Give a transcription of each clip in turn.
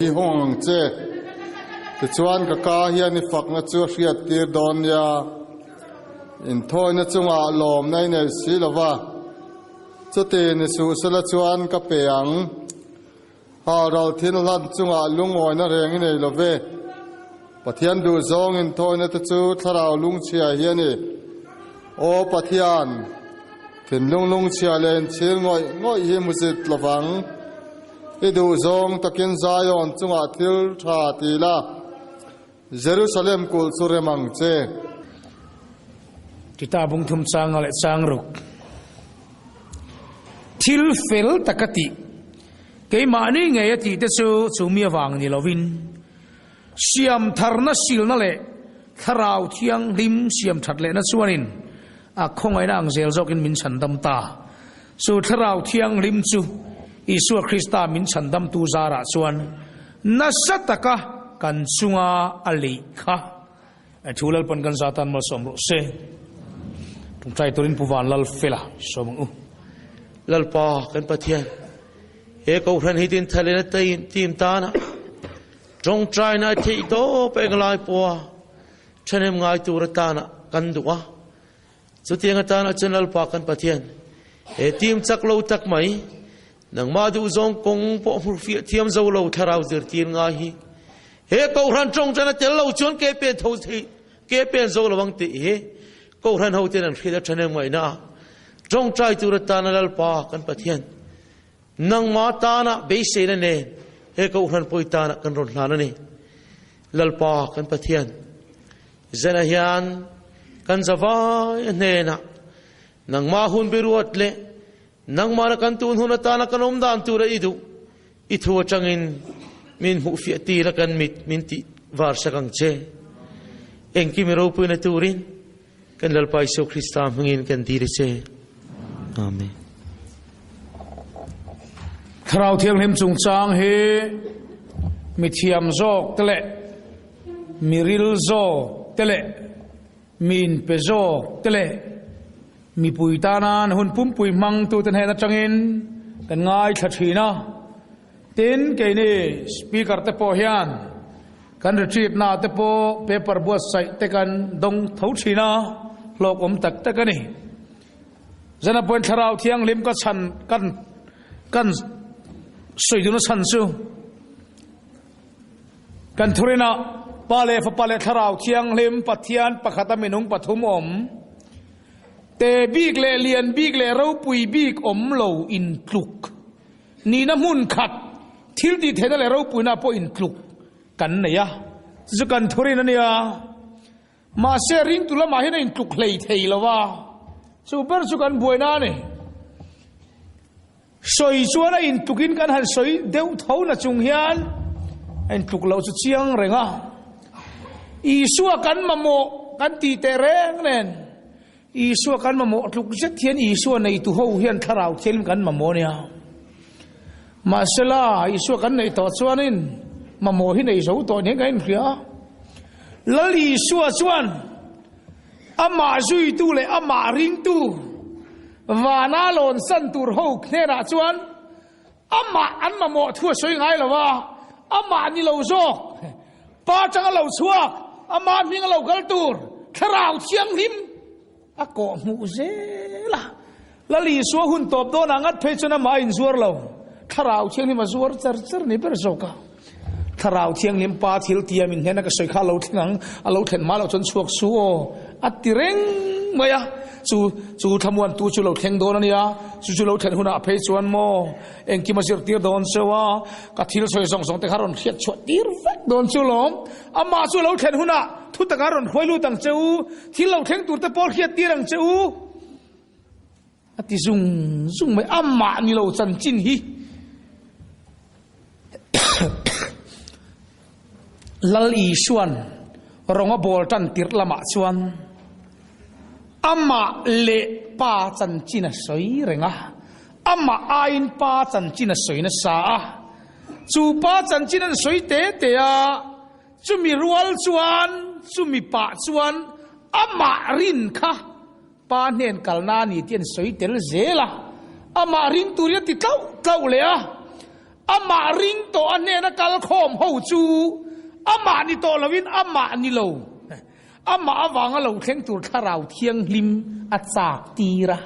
I hawng ang che. Tichuan ka ka hian i fakna chu a hriattir dawn nia. Inthawina chungah lawmna i nei si lo va, chuti ni suh sela chuan ka pe ang. Ha ral thil hlan chungah lungawina reng i nei lo ve. Pathian duhzawng inthawina te chu thlarau lungchhia hi a ni. Aw Pathian, thinlung lungchhia leh inchhir ngawih ngawih hi hmusit lo vang. I duhzawng takin Zion chungah thil tha ti la, Jerusalem kulh chu rem ang che. Tita bung thum changa leh chang ruk. Thil fel taka tih, keimahni ngei a tih te chu chu mi avang ni lovin, siam tharna silna leh thlarau thianghlim siam that lehna chuanin a khawngaihna ang zel zawkin min chhandam ta. Chu thlarau thianghlim chu Isua Krista min chhandamtu zarah chuan nasa taka kan chunga a leih kha. Thu Lalpan kan zatan malsawm rawh se. Tawngtai turin Pu Vanlalfela sawm ang u. Lalpa kan Pathian, he Kohhran hi tin thalena team tana tawngtaina a theih tawp englai pawha thahnem ngai tur atana kan duh a. Chutiang atana chuan Lalpa kan Pathian, he team chak lo tak mai, Nangmah duhzawng kawng pawh hmurfiah thiam zo lo thlarau zirtir ngai hi he Kohhran tawngtan a tel lo chuan ke pen tho thei ke pen zo lo ang tih hi Kohhran ho ten an hriat a thahnem ngaihna a tawngtai tur atana Lalpa kan Pathian nangmah tana beiseina nen he Kohhran pawi tana kan rawn hlan a ni. Lalpa kan Pathian zena hian kan zavai a hnenah nangmah hun biruat leh Nangmahna kan tun hun atana kan awm dan tura i duh i thu atangin min hmuhfiah tir a kan mit min tih var sak ang che. Engkim i ropuina turin kan Lalpa Isua Krista hmingin kan dil a che. Amen. Thlarau Thianghlim chungchang hi mi thiam zawk te leh mi ril zawk te leh Mi inpe zawk te leh mipui tana hun pumpui hmangtute hnen atangin kan ngaithla thin a. Tin, keini Speaker te pawh hian kan retreat na te pawh paper buatsaih te kan dawng tho thin a, hlawk awm tak tak a ni. Zana pawhin Thlarau Thianghlim ka chhan kan kan sawi duhna chhan chu Kan thurinah Pa leh Fapa leh Thlarau Thianghlim Pathian pakhata minung pathum awm, te bik leh lian bik leh ropui bik awm lo intluk, nihna hmun khat, thil tih theihna leh ropuina pawh intluk kan nei a, chu chu kan thurin a nia. Mahse ringtu lamah hian a intluk hlei thei lo va, chu ber chu kan buaina a ni. Sawi chuan a intukin kan han sawi deuh tho na chung hian a intluk loh chu chiang reng a. Isua kan mamawh kan tih teh reng nen Isua kan mamawh tluk zet hian Isua neitu ho hian thlarau thianghlim kan mamawh nia. Mahsela Isua kan neih tawh chuanin mamawh hi nei zo tawh niin kan inhria a. Lal Isua chuan Amah zuitu leh amah ringtu vana lawnsan tur ho hnenah chuan amah an mamawh thu a sawi ngai lo a, amah ni lo zawk, pa tanga lo chhuak, amah hming a lo kal tur Thlarau Thianghlim a kawh hmuh zel a. Lal Isua hun tawp dawnah ngat phei chuan amah a inzuar lo, Thlarau Thianghlim a zuar char char ni ber zawk a. Thlarau Thianghlim Pa thil tia min hnena ka sawi kha a lo thleng ang, a lo thlen hma loh chuan chhuak su aw, a ti reng mai a. Chu chu thlamuantu chu lo thleng dawn a nia, chu chu lo thlen hunah phei chuan maw engkim a zirtir dawn cheu a, ka thil sawi zawng zawng te kha rawn hriat chhuah tir vek dawn chu lawm. Amah chu a lo thlen hunah thu taka rawn hruai lut ang che u, thil lo thleng tur te pawh hriat tir ang che u. A ti zung zung mai, amah ni lo chanchin hi Lal Isuan rawng a bawl tan tirh lamah chuan amah leh pa chanchin a sawi reng a, amah aiin pa chanchin a sawi nasa a, chu pa chanchin an sawi te te a, chumi rual chuan chumi pah chuan amah rin kha Pa hnen kalna a ni tih an sawi tel zel a, amah ring turin a ti tlauh tlauh leh a. Amah ring tawh a hnena kal khawm ho chu amah ni tawh loin amah ni lo, amah avanga lo thleng tur Thlarau Thianghlim a chak tir a,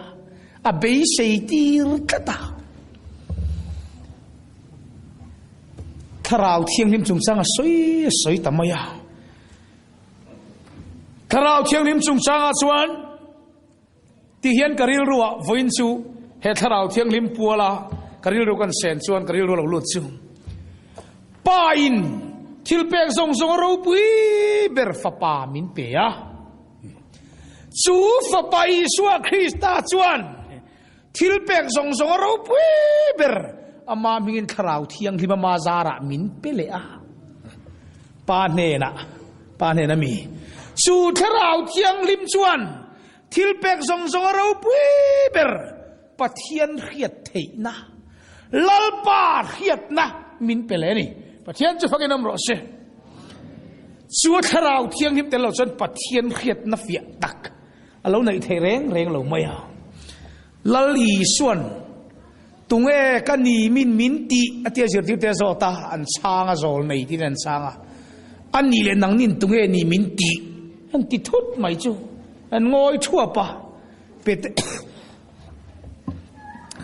a beisei tir tlat a. Thlarau Thianghlim chungchang a sawi a sawi ta mai a. Thlarau Thianghlim chungchangah chuan Ti hian ka rilru ah vawiin chu he Thlarau Thianghlim puala ka rilru kan sen chuan ka rilru lo lut chu Pa in thil pek zawng zawng a ropui ber Fapa min pe a. Chu Fapa Isua Krista chuan thil pek zawng zawng a ropui ber Ama hmingin Thlarau Thianghlim Ama zarah min pe leh a. Pa hnenah, Pa hnena mi chu Thlarau Thianghlim chuan Thil pek zawng zawng a ropui ber Pathian hriat theihna, Lalpa hriatna min pe leh a ni. Pathian chu fakin awm rawh se. Chu a Thlarau Thianghlim tel lo chuan Pathian hriatna fiah tak a lo neih theih reng reng lo mai a. Lal Isuan tunge ka ni min min tih a tia zirtirte a zawt a, an chhang a zawl nei tiin an chhang a. A nih leh nangnin tunge ni min tih an ti thut mai chu an ngawi thuap a.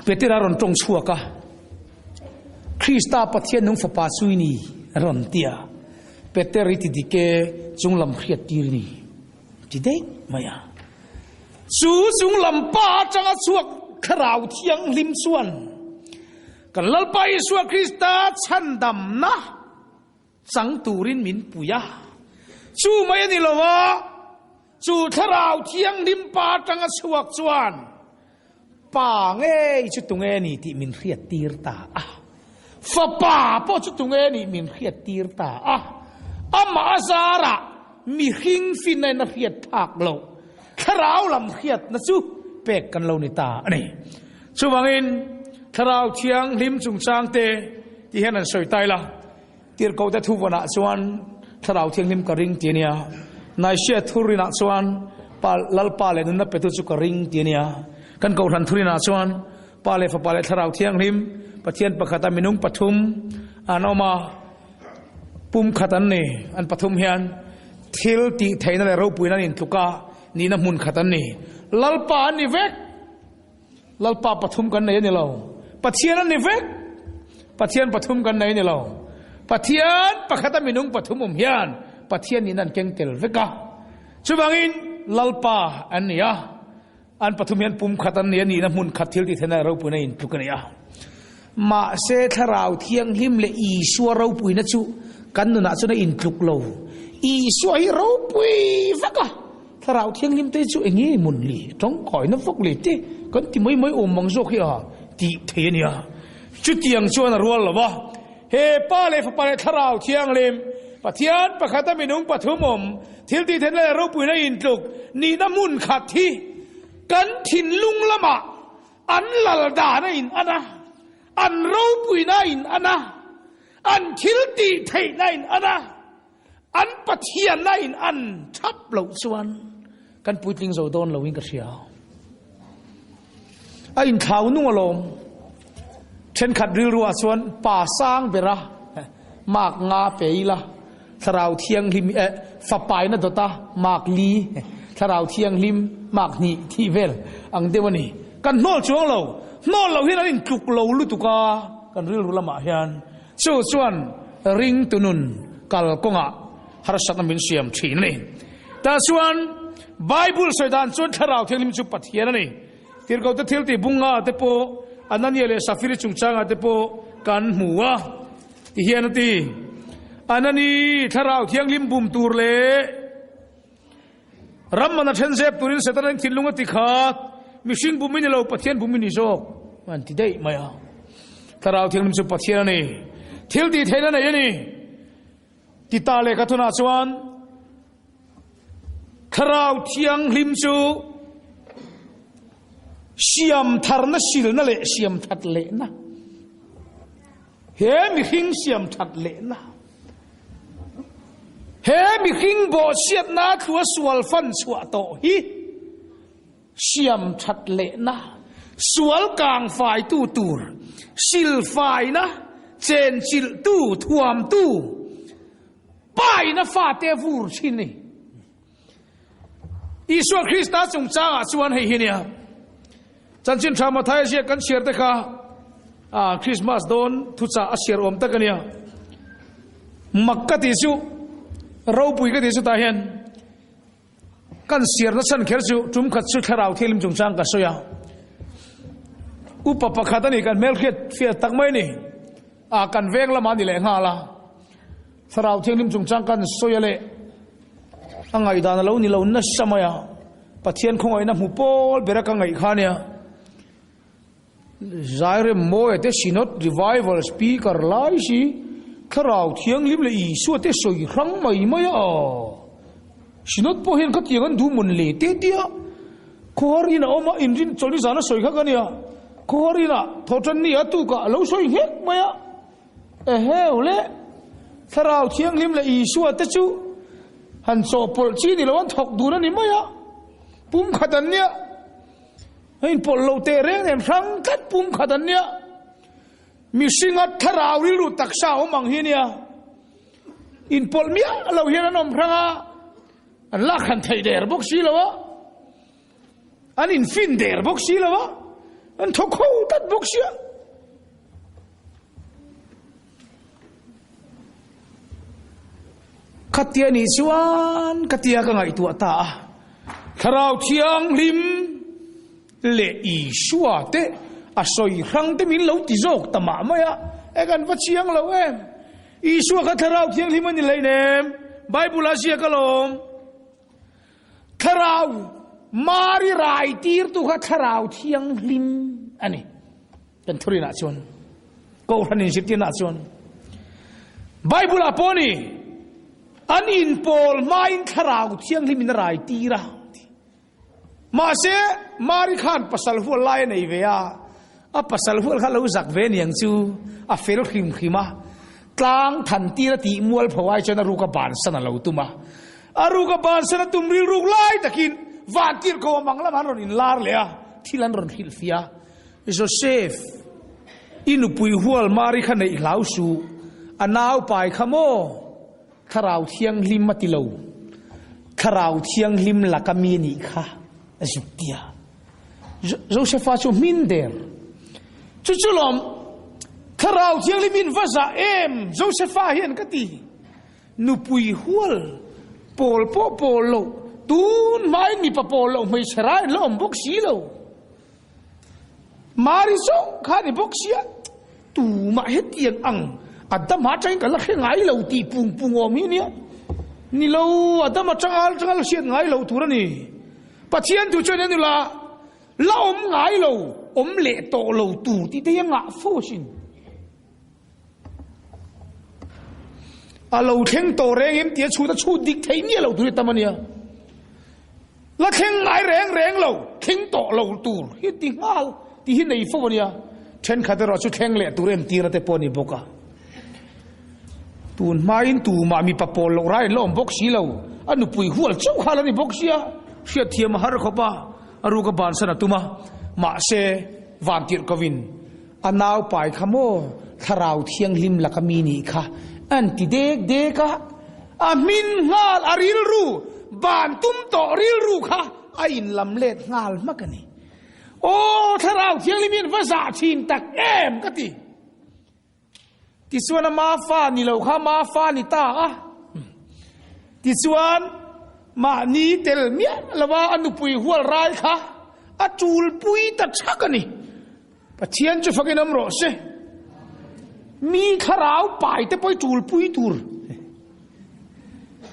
Petera rawn tawng chhuak a, Krista Pathian nung fapa chu i ni a rawn ti a. Peter i ti dik e, chunglam hriat tir i ni. Ti daih mai a. Chu chung lam pa atanga chhuak Thlarau Thianghlim chuan kan Lalpa Isua Krista chhandamna chang turin min pui a. Chu mai a ni lo a, chu Thlarau Thianghlim pa atanga chhuak chuan Pa ngei chu tunge ni tih min hriat tir ta a. Fapa pawh chu tunge nih min hriat tir ta a. Amah a zarah mihring finna in a hriat phak loh thlarau lam hriatna chu pek kan lo ni ta a ni. Chuvangin Thlarau Thianghlim chungchang te ti hian an sawi tai la. Tirhkohte thuvawnah chuan Thlarau Thianghlim ka ring ti a nia. Naisia thurinah chuan Pa Lalpa leh nunna petu chu ka ring ti a nia. Kan Kohhran thurinah chuan Pa leh Fapa leh Thlarau Thianghlim Pathian pakhata minung pathum an awm a, pum khat an ni. An pathum hian thil tih theihna leh ropuina an intluk a, nihna hmun khat an ni. Lalpa an ni vek. Lalpa pathum kan nei a ni lo. Pathian a ni vek. Pathian pathum kan nei a ni lo. Pathian pakhata minung pathum awm hian Pathian nin an keng tel vek a. Chuvangin Lalpa an ni a. An pathum hian pum khat an ni a, nihna hmun khat thil tih theihna ropuina intluk a ni a. Mahse Thlarau Thianghlim leh Isua ropuina chu kan nunah chuan a intluk lo. Isua hi ropui vek a. Thlarau Thianghlim te chu eng nge mun li, tawngkaina vak leh te kan ti mai mai awm mang zawk hi a tih thei a nia. Chutiang chuan a rual lo va, he Pa leh Fapa leh Thlarau Thianghlim, Pathian pakhata minung pathum awm, thil tih theihna leh ropuina intluk nihna hmun khat hi kan thinlung lamah an lal dan a in an a, an ropuina a in an a, an thil tih theihna a in an a. An Pathianna in an thap loh chuan kan puitling zo dawn loin ka hria. A inthlau nung alawm. Thenkhat rilruah chuan pa sang bera mark nga pe ila, Thlarau Thianghlim eh fapaina dawta mark li, Thlarau Thianghlim mark hnih thih vel ang deuh a ni. Kan hnawl chuang lo. Hnawl lo hian an intluk lo lutuk a kan rilru lamah hian. Chu chuan ringtu nun kal kawngah harsatna min siam thin a ni. Tah chuan Bible sawi dan chuan Thlarau Thianghlim chu Pathian a ni. Tirhkohte thil tih bunga te pawh Anania leh Safiri chungchangah te pawh kan hmu a. Ti hian a ti, Anani, Thlarau Thianghlim bum tur leh ram man a then zep turin Setana in thinlung a ti khat, mihring bum i ni lo, Pathian bum i ni zawk, an ti daih mai a. Thlarau Thianghlim chu Pathian a ni. Thil tih theihna nei a ni. Ti ta leh ka thunah chuan Thlarau Thianghlim chu siam tharna silna leh siam that lehna, he mihring siam that lehna, He mihring bawhchhiatna thlua sual fan chhuah tawh hi siam that lehna, sual kang faitu tur, silfaina, Chenchilhtu, thuamtu, Pa in a fate a vur thin ni. Isua Krista chungchangah chuan hei hi nia. Chanchin tha Mathaia ziak kan chhiar te kha a Christmas dawn thuchah a chhiar awm tak a nia. Mak ka ti chu ropui ka ti chu tah hian kan siarna chhan kher chu tum khat chu thlarau thianghlim chungchang ka sawi a. Upa pakhat a ni kan hmelhriat fiah tak mai ni. A kan veng lamah a ni leh nghal a. Thlarau Thianghlim chungchang kan sawi a leh a ngaihdan a lo ni lo nasa mai a, Pathian khawngaihna hmu pawl bera ka ngaih kha nia. Zairem Mawia te Synod Revival Speaker lai si Thlarau Thianghlim leh Isua te sawi hrang mai mai a. Synod pawh hian khatiang an duh mun le te tia khawhar in a awm a, inrin chawlhni zan a sawi kha ka nia. Khawhar inah thawhtan ni a tukah a lo sawi nghek mai a. Eheu le, Thlarau Thianghlim leh Isua te chu han chawhpawlh chi ni lo an thawk dun a ni mai a, pum khat an nia. A inpawlh lo teh reng nen hrang tlat pum khat an nia. Mihringa thlarau rilru taksa awm ang hi a nia. Inpawlh miah lo hian an awm hrang a, an lak han theih der bawk si lo a. An infin der bawk si lo a, an thaw kho tlat bawk sia. Khatia nih chuan ka tia ka ngaihtuah ta a, Thlarau Thianghlim leh Isua te a sawi hrang te min lo ti zawk ta mah mai a, e kan va chiang lo em. Isua kha Thlarau Thianghlim a ni hleinem, Bible ah ziak alawm. Thlarau Mari rai tirtu kha Thlarau Thianghlim a ni. Kan thurinah chuan, Kohhran inzirtirnaah chuan, Bible-ah pawh ni, an inpawl hmain Thlarau Thianghlimin a rai tir a. Mahse, Mari khan pasal hual lai a nei ve a, a pasal hual kha lo zak ve niang chu, a fel hrim hrim a, tlang than tir a tih mual pho ai chuan a ruka bansan a lo tum a. A ruka bansan a tum rilruk lai takin vantir ko a mang lamah an rawn inlar leh a, thil an rawn hrilhfiah a. Joseph, i nupui hual Mari kha neih hlau suh, a nau pai kha maw? Thlarau Thianghlim a ti lo, Thlarau Thianghlim laka mi a nih kha a zuk ti a. Josepha chu hmin der. Chu chu lawm, Thlarau Thianghlim in va zah em Josepha hian ka ti. Nupui hual pawl pawh pawl lo, tun hmain mipa pawl lo hmeichhe rai an la awm bawk si lo. Mari zawng kha ni bawk sia, tumah hetiang ang Adama atangin ka la hre ngai lo tih pung pung awm hi nia. Ni lo, Adama atanga atanga la hriat ngai lo tur a ni. Pathian thu chuan enula la awm ngai lo, awm leh tawh lo tur tih te hi a ngah fo asin. A lo thleng tawh reng em tia chhut a chhut dik thei miah lo tur hi tam a nia. La thleng ngai reng reng lo, thleng tawh lo tur hi ti nghal ti hi nei fo a nia. Thenkhat erawh chu thleng leh tur entirna te pawh a ni bawk a. Tun hmain tumah mipa pawl loh rai an la awm bawk si lo, a nupui hual chauh kha la ni bawk sia, hriatthiam a har khawp a, a ruka bansan a tum a, mahse vantirhkovin A nau pai kha maw Thlarau Thianghlim laka mi nih kha an ti dek dek a, a hmin nghal a rilru ban tum tawh rilru kha a inlam let nghal hmak a ni. Aw Thlarau Thianghlim hian va zah thin tak em ka ti. Tichuan a mafa ni lo kha mafa ni ta a. Tichuan mahni tel miah lova a nupui hual rai kha a tulpui ta thak a ni. Pathian chu fakin awm rawh se. Mi thlarau pai te pawh i tulpui tur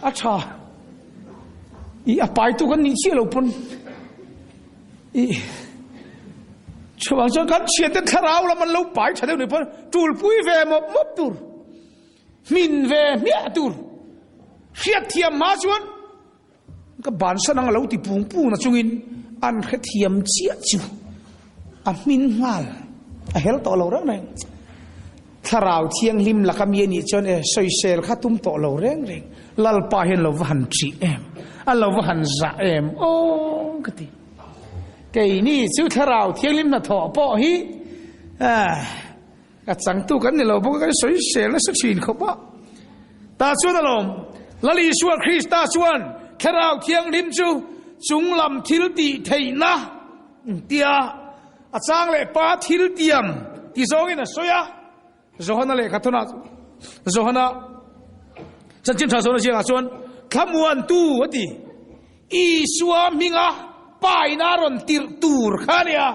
a tha. I a pai tu kan nih chiah lo pawn i chuvang chuan kan thian te thlarau lam an lo pai tha deuh ni pawn tulpui ve mawp mawp tur hmin ve hmiah tur hriat thiam hma chuan Ka bansan ang a lo ti pung pung na chungin an hrethiam chiah chu a hmin nghal a hel tawh lo reng reng. Thlarau Thianghlim laka mi a nih chuan e sawisel kha tum tawh lo reng reng. Lalpa hian lo va han ṭih em, a lo va han zah em aw ka ti. Keini chu Thlarau Thianghlim hnathawh pawh hi ah. A changtu kan ni lo bawk a, kan sawi sel nasa thin khawp a. Tah chuan alawm, Lal Isua Krista chuan Thlarau Thianghlim chu chunglam thil tih theihna tia a chang leh pa thil tiam ti zawngin a sawi a. Johana lehkha thawnah Johana chanchin tha zawn a ziakah chuan thlamuantu a ti. Isua hminga paina rawn tirh tur kha a nia.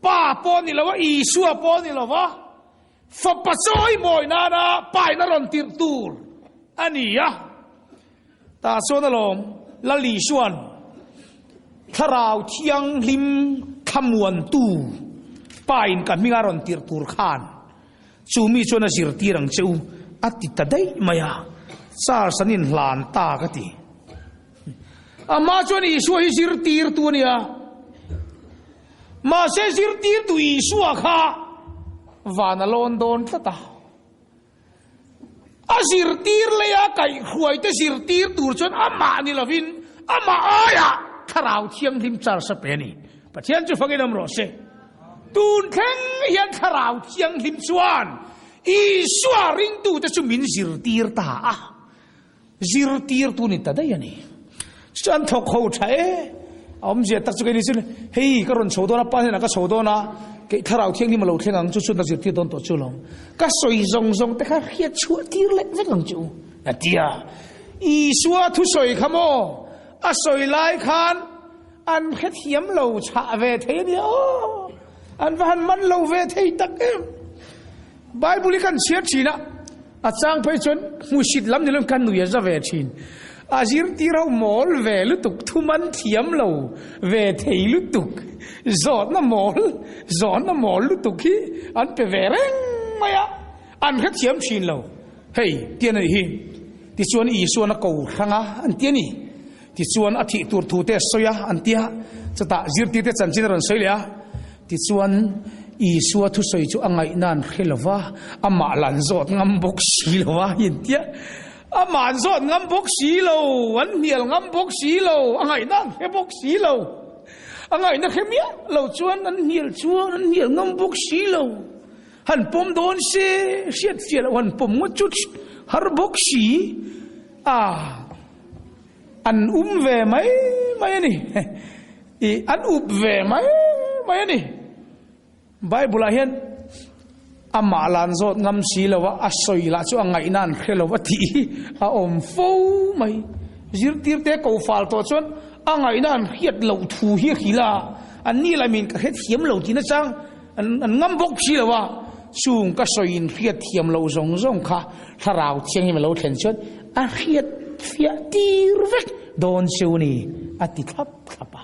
Pa pawh ni lo a, Isua pawh ni lo va, Fapa chawi mawi nana paina rawn tirh tur a ni a. Tah chuan alawm, Lal Isua'n Thlarau Thianghlim thlamuantu Pain ka hminga rawn tirh tur khan chu mi chuan a zirtir ang che u a ti ta daih mai a, Charles an inhlan ta ka ti. Amah chuan Isua hi zirtirtu a ni a, mahse zirtirtu Isua kha van a lawn dawn tlat a. A zirtir leia kaihhruaite zirtir tur chuan amah ni lovin amah aiah Thlarau Thianghlim charge a pe a ni. Pathian chu fakin awm rawh se. Tun thleng hian Thlarau Thianghlim chuan Isua ringtute chu min zirtir ta a. Zirtirtu ni ta daih a ni. Chuan thawk ho tha e. A awmzia tak chu kei ni chu hei ka rawn chho dawn a, pa hnenah ka chho dawn a, kei thlarau thianghlim a lo thleng ang chu chuan ka zirtir dawn tawh chu lo. Ka sawi zawng zawng te kha hriat chhuah tir leh vek ang chu a ti a. Isua thusawi kha maw a sawi lai khan an hrethiam lo chhah ve thei a nia aw. An va han man lo ve thei tak em. Bible hi kan chhiar thin a, a chang phei chuan hmuhsit lam ni loin kan nui a za ve thin. A zirtir ho mawl ve lutuk, thuman thiam lo ve thei lutuk, zawhna mawl, zawhna mawl lutuk hi an pe ve reng mai a, an hrethiam thin lo. Hei, tian a nih hi. Tichuan Isuan a ko hrang a, an ti a ni. Tichuan a thih tur thu te a sawi a, an ti a. Chutah zirtirte chanchin a rawn sawi leh a. Tichuan Isua thusawi chu a ngaihna an hre lo va, amah la an zawt ngam bawk si lo a, hi an ti a. Amah an zawt ngam bawk si lo, an hnial ngam bawk si lo, a ngaihna an hre bawk si lo. A ngaihna hre miah lo chuan an hnial chuan an hnial ngam bawk si lo. Han pawm dawn se, hriat fiah loh han pawm ngawt chu har bawk si a. An um ve mai mai a ni. I an up ve mai mai a ni. Bible ah hian amah lan zawt ngam si lo a, a sawi lah chu a ngaihna an hre lo a tih hi a awm fo mai. Zirtirte ko fal tawh chuan a ngaihna an hriat loh thu hi a hrilh a, an ni lamin ka hrethiam lo tih nachang an an ngam bawk si lo a, chung ka sawi in hriat thiam loh zawng zawng kha Thlarau Thianghlim a lo thlen chuan a hriat fiah tir vek dawn chu ni a ti thlap thlap a.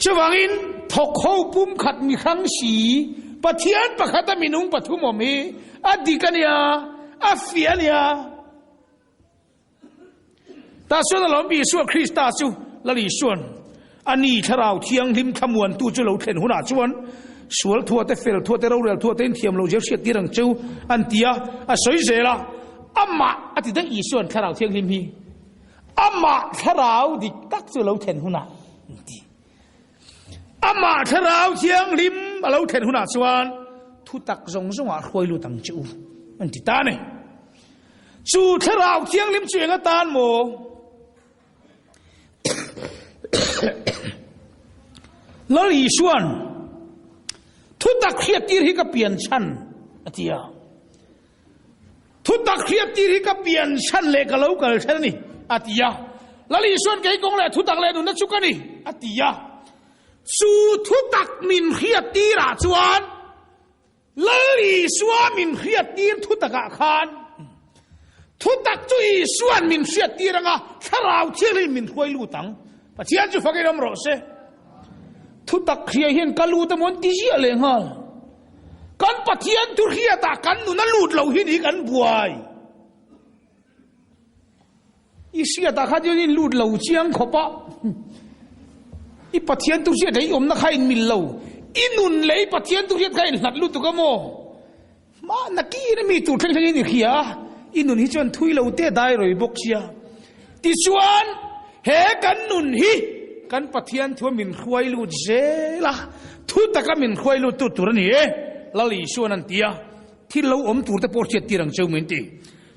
Chuvangin thawk ho pumkhat mi hrang si Pathian pakhata minung pathum awm hi a dik a nia, a fiah a nia. Tah chuan alawm Isua Krista chu Lal Isuan a ni Thlarau Thianghlim thlamuantu chu lo thlen hunah chuan sual thua te, fel thua te, rorel thua te in thiam lo zel hriat tir ang cheu an ti a, a sawi zel a, amah a ti daih Isuan Thlarau Thianghlim hi amah Thlarau dik tak chu lo thlen hunah an ti. Amah Thlarau Thianghlim a lo thlen hunah chuan thutak zawng zawngah hruai lut ang che u an ti ta a ni. Chu Thlarau Thianghlim chu eng atan maw? Lal Isuan thutak hriattir hi ka pian chhan a ti a. Thutak hriattir hi ka pian chhan leh ka lo kal then a ni, a ti a. Lal Isuan kei kawng leh thutak leh nunna chu ka ni, a ti a. Chu thutak min hriattirah chuan Lal Isua min hriattir thutakah khan thutak chu Isuan min hriattir anga Thlarau Thianghlim min hruai lut ang. Pathian chu fakin awm rawh se. Thutak hria hian ka lut emaw an ti ziah leh nghal. Kan Pathian thu hriatah kan nun a lut lo hi ni kan buai. I hriatah kha chuan in lut lo chiang khawp a. I Pathian thu hriat leh i awmna kha in mil lo. I nun leh i Pathian thu hriat kha in hlat lutuk a maw? Mahna kin a mi tur thleng thlengin i hria a, i nun hi chuan thui lo te dai rawi bawk sia. Tichuan, he kan nun hi kan Pathian thua min hruai lut zel a, thu taka min hruai lut tu tur a ni e. Lal Isuan an ti a, thil lo awm tur te pawh hriat tir ang cheu min ti.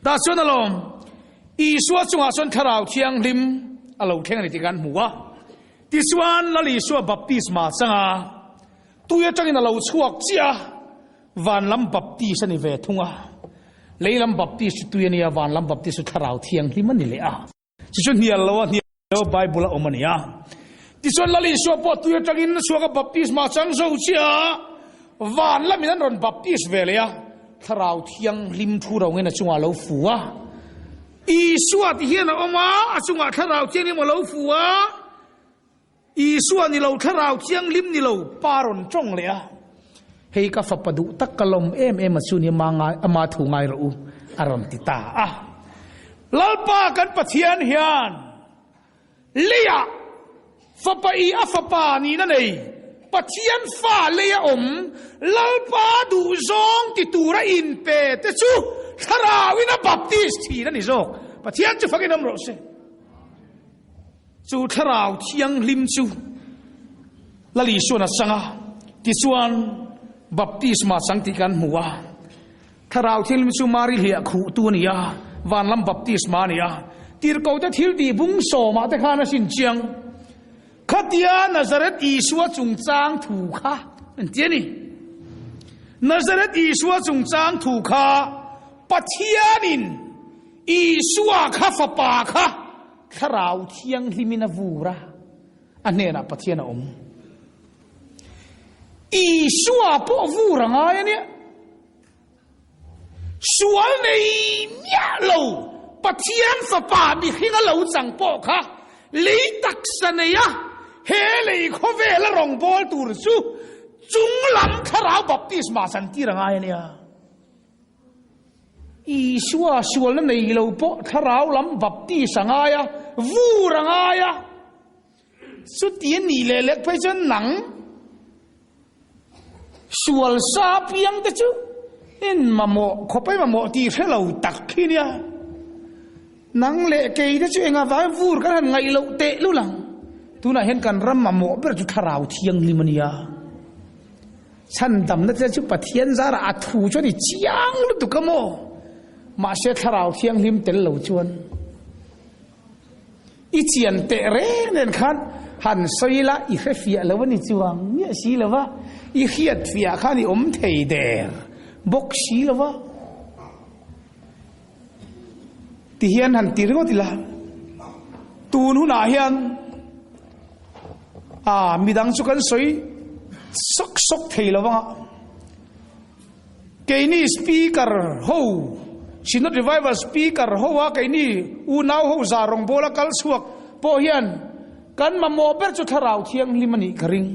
Tah chuan alawm, Isua chungah chuan Thlarau Thianghlim a lo thleng a ni tih kan hmu a. Tichuan Lal Isua baptisma changa tui atangin a lo chhuak chiah a, van lam baptis a ni ve thung a. Lei lam baptis chu tui a nia, van lam baptis chu Thlarau Thianghlim a ni leh a. Chu chu hnial lo a, hnial lo Bible a awm a ni a. Tichuan Lal Isua pawh tui atangin a chhuak a, baptisma chang zo chiah a, van lamin an rawn baptis ve leh a, Thlarau Thianghlim thu ro ngin a chungah a lo fu a. Isua ti hian a awm a, a chungah Thlarau Thianghlim a lo fu a. Isua ni lo, Thlarau Thianghlim ni lo, Pa rawn tawng leh a. Hei ka fapa duh tak ka lawm em em a chu ni ama ngai, ama thu ngai rawh u, a rawn ti ta a. Lalpa kan Pathian hian leiah fapa i a fapa nihna nei, Pathian fa leia awm, Lalpa duh zawng ti tura inpe te chu Thlarauin a baptis thin a ni zawk. Pathian chu fakin awm rawh se. Chu Thlarau Thianghlim chu Lal Isuan a chang a, tichuan baptisma chang tih kan hmu a. Thlarau Thianghlim chu Mari hliah khuhtu a ni a, van lam baptisma a ni a. Tirhkohte thil tih bung sawmah te khan a sin chiang. Khatia Nazareth Isua chungchang thu kha an ti a ni. Nazareth Isua chungchang thu kha Pathianin Isua kha fapa kha Thlarau Thianghlimin a vur a, a hnenah Pathian a awm. Isua pawh vur a ngai a nia. Sual nei miah lo Pathian fapa mihring a lo chang pawh kha lei taksa nei a, he lei khawvela rawngbâwl tur chu chunglam thlarau baptisma chantir a ngai a nia. Isua sualna nei lo pawh thlarau lam baptis a ngai a, vur a ngai a. Chuti a nih leh lek phei chuan nang sual sa piang te chu in mamawh khawp ai mamawh tih hre lo tak khi nia. Nang leh kei te chu enga vai vur kan han ngaih loh teh lul ang. Tunah hian kan ram mamawh ber chu thlarau thianghlim a nia. Chhandamna te chu Pathian zarah a thu chuan i chiang lutuk a maw? Mahse Thlarau Thianghlim tel lo chuan i chian teh reng nen khan han sawi la i hre fiah lo a ni chuang miah si lo va, i hriat fiah khan i awm thei der bawk si lo va. Ti hian han ti ringawt ila, tun hunah hian a midang chu kan sawi sawk sawk thei lo vang a, keini speaker ho, Synod Revival speaker ho a keini unau ho za rawngbawla kal chhuak pawh hian kan mamawh ber chu Thlarau Thianghlim a nih ka ring.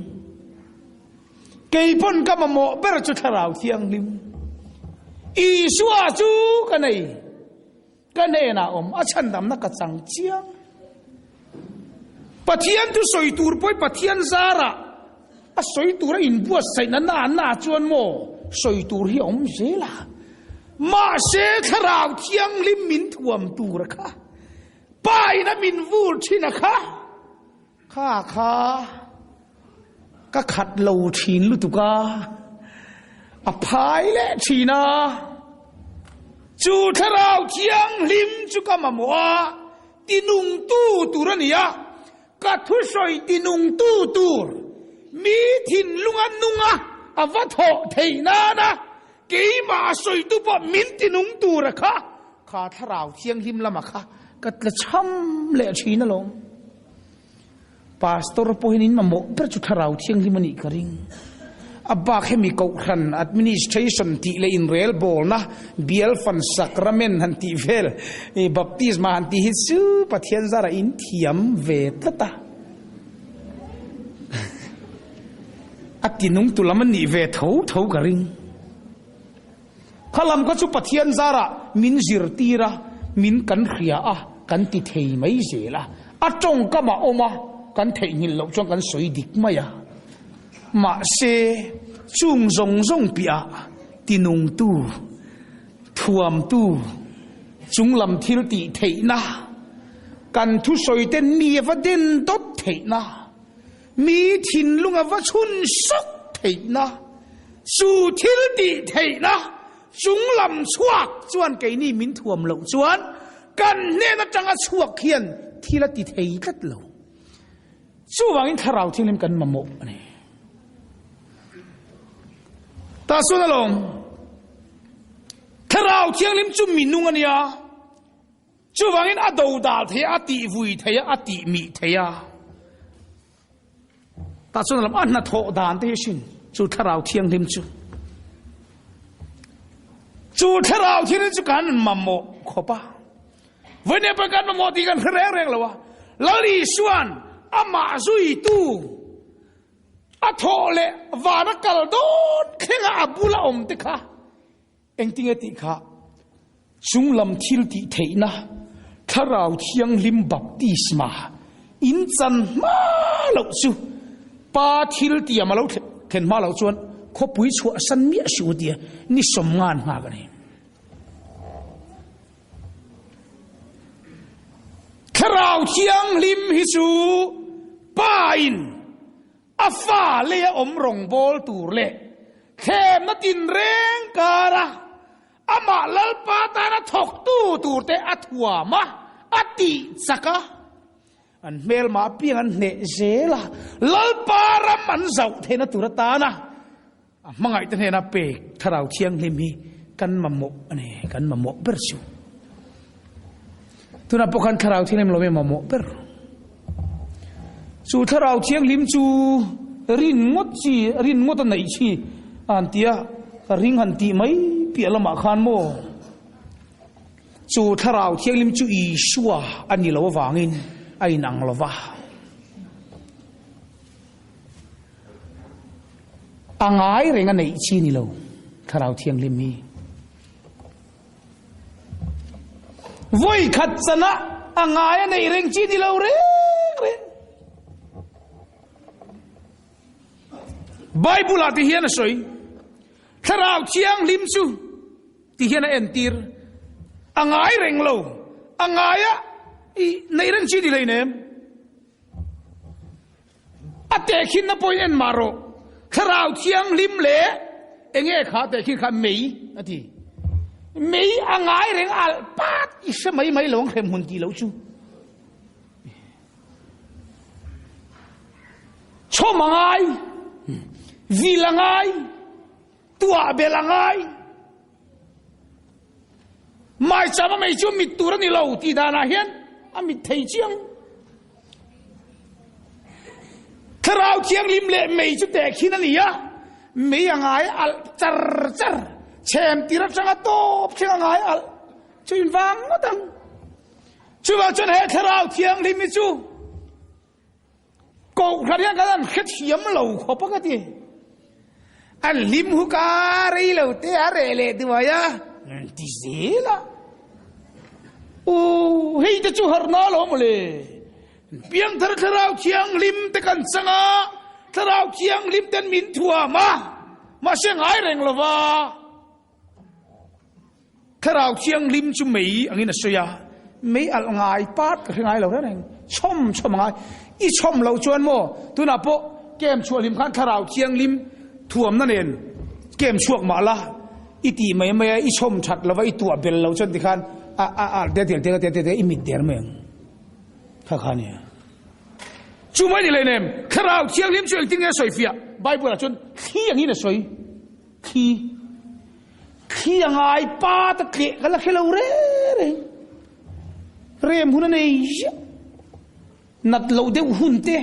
Kei pawn ka mamawh ber chu Thlarau Thianghlim. Isua chu ka nei. Ka hnenah awm a chhandamna ka chang chiang. Pathian thu sawi tur pawh hi Pathian zarah a sawi tur a inbuatsaihna na na chuan maw sawi tur hi a awm zel a. Mahse Thlarau Thianghlim min thuam tur kha Pa in a min vur thin a kha. Kha kha ka khat lo thin lutuk a, a phai leh thin a. Chu Thlarau Thianghlim chu ka mamawh a, tinungtu tur a ni a, ka thusawi tinungtu tur mi thinlunga nunga a va thawh theih nana keimah a sawitu pawh min tinung tur a kha, kha Thlarau Thianghlim lama kha ka tla cham leh thin alawm. Pastor pawhin in mamawh ber chu Thlarau Thianghlim a nih ka ring. A bak hemi Kohhran administration tih leh inrelbawlna, bial fan sacrament han tih vel, baptisma han tih hi chu Pathian zarah in thiam ve tlat a. A tinungtu lam a nih ve tho tho ka ring. Kha lam kha chu Pathian zarah min zirtir a, min kan hria a, kan ti thei mai zel a. A tawngkam a awm a, kan theihnghilh loh chuan kan sawi dik mai a. Mahse, chung zawng zawng piah tinungtu, thuamtu, chunglam thil tih theihna, kan thusawi ten mi a va den dawt theihna, mi thinlung a va chhun sawk theihna. Chu thil tih theihna chung lam chhuak chuan keini min thuam loh chuan kan hnen atanga chhuak hian thil a ti thei tlat lo. Chuvangin Thlarau Thianghlim kan mamawh a ni. Tah chuan alawm, Thlarau Thianghlim chu minung a nia. Chuvangin a dodal thei a, a tihvui thei a, a tihmih thei a. Tah chuan lam a hnathawh dan te hi a hrin chu Thlarau Thianghlim chu. Chu Thlarau Thianghlim chu kan mamawh khawp a. Vawiin pawh kan mamawh tih kan hre reng reng lo a. Lal Isua'n amah zuitu a thawh leh vana kal dawn thlenga a bula awm te kha Engtinge tih kha chunglam thil tih theihna Thlarau Thianghlim baptisma in chan hma loh chu Pa thil tiam a lo thlen hma loh chuan khawpui chhuahsan miah suh u tia ni sawmngan nghak a ni. Thlarau Thianghlim hi chu Pa in A fa leia awm rawngbâwl tûr leh thlemna tinrêng kâra amah Lalpa tâna thawktu tûrte a thuam a, a tih chak a. An hmelma apiang an hneh zêl a, Lalpa ram an zauh theihna tûr atâna a hmangaihte hnêna pêk Thlarau Thianghlim hi kan mamawh a ni, kan mamawh ber chu. Tunah pawh khan Thlarau Thianghlim lo hi mamawh ber. Chu Thlarau Thianghlim chu rin ngawt chi, rin ngawt a neih chi a han ti a, ka ring han tih mai piah lamah khan maw chu Thlarau Thianghlim chu Isua a ni lo avangin a inang lo va. A ngai reng a neih chi ni lo Thlarau Thianghlim hi. Vawi khat chana a ngai a neih reng chi ni lo reng reng. Bible ah ti hian a sawi, Thlarau Thianghlim chu ti hian a entir, a ngai reng lo, a ngai a i neih reng chi ni hleinem. A tehkhinna pawhin en mah rawh, Thlarau Thianghlim leh enge kha tehkhin kha mei a ti. Mei a ngai reng alh pat i hre mai mai lo ang hrem hmun tih loh chu. Chhawm a ngai, vil a ngai, tuah belh a ngai. Maicham a mei chu mit tur a ni lo tih danah hian a mit thei chiang. Thlarau Thianghlim leh mei chu tehkhin a ni a, mei a ngai alh char char, chhem tir atanga tawp thleng a ngai alh chu invang ngawt ang. Chuvang chuan he Thlarau Thianghlim hi chu Kohhran hian kan an hrethiam lo khawp a ka ti. An hlim huk a, rei lo te a reh leh duai a, ti zel a. U, hei te chu harna lo mawle. Piangthar Thlarau Thianghlim te kan chang a, Thlarau Thianghlim ten min thuam a, mahse ngai reng lo va. Thlarau Thianghlim chu mei angin a sawi a, mei alh ngai part ka hre ngai lo reng reng, chhawm chhawm a ngai. I chhawm loh chuan maw, tunah pawh kem chhuah hlim khan Thlarau Thianghlim thuamna nen kem chhuak mah la, i tih mai mai a, i chhawm that lova i tuah bel loh chuan tikhan a a alh te tel te te te te i mit der mai ang. Kha kha nia. Chu mai ni hleinem, Thlarau Thianghlim chu engtin nge a sawi fiah? Bible ah chuan thli angin a sawi. Thli thli a ngai pa ta tleh ka la hre lo reng reng. Rem hun a nei ziah. Nat loh deuh hun te,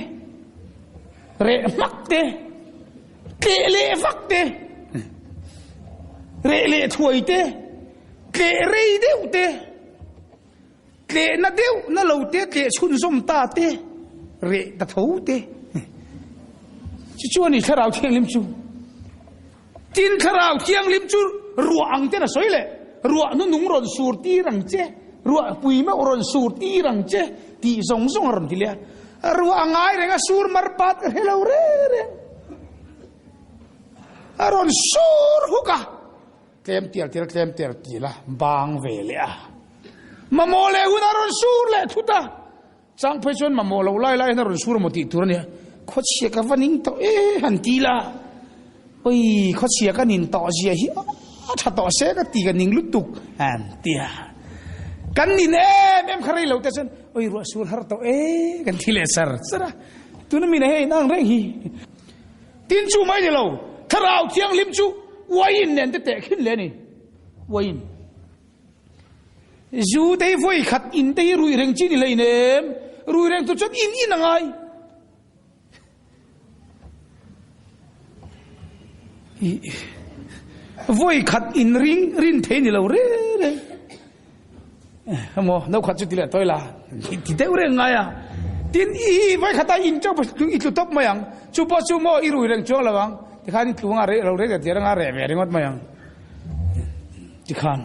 reh hmak te, tleh leh vak te, reh leh thuai te, tleh rei deuh te, tleh na deuh na lo te, tleh chhunzawm ta te, reh ta tho te. Chu chu a ni Thlarau Thianghlim chu. Tin Thlarau Thianghlim chu ruah ang ten a sawi leh, ruah hnunung rawn sur tir ang che, ruah pui meuh rawn sur tir ang che tih zawng zawng a rawn ti leh a. Ruah a ngai reng a, sur mar pat ka hre lo reng reng. A rawn sur huk a. Tlem tial tial tlem tial tial a bang ve leh a. Mamawh leh hun a rawn sur leh thut a. Chang phei chuan mamawh loh lai lai hian a rawn sur emaw tih tur a nia. Khawchhia ka va ning tawh e han ti la. Oi, khawchhia ka nin tawh zia hi a tha tawh se ka ti ka ning lutuk an tia. Kan nin em em kha rei lo te chuan oi ruah sur har tawh e kan thi leh sar sar a. Tuna min hei nang reng hi. Tin chu mai ni lo, thlarau thianghlim chu uaiin nen te teh khin le ni. Uaiin. Zu te hi vawi khat in te hi rui reng chi ni hleinem. Rui reng tur chuan in in a ngai. Vawi khat in ring rin thei ni lo re re. Emaw no khat chu ti leh tawi la ti deuh reng ngai a. Tin i vawi khat a in chauh i tlu tawp mai ang. Chu pawh chu maw i rui reng chuang lo ang. Tikhan i tlu anga reh lo reng ta tir anga reh ve ringawt mai ang. Tikhan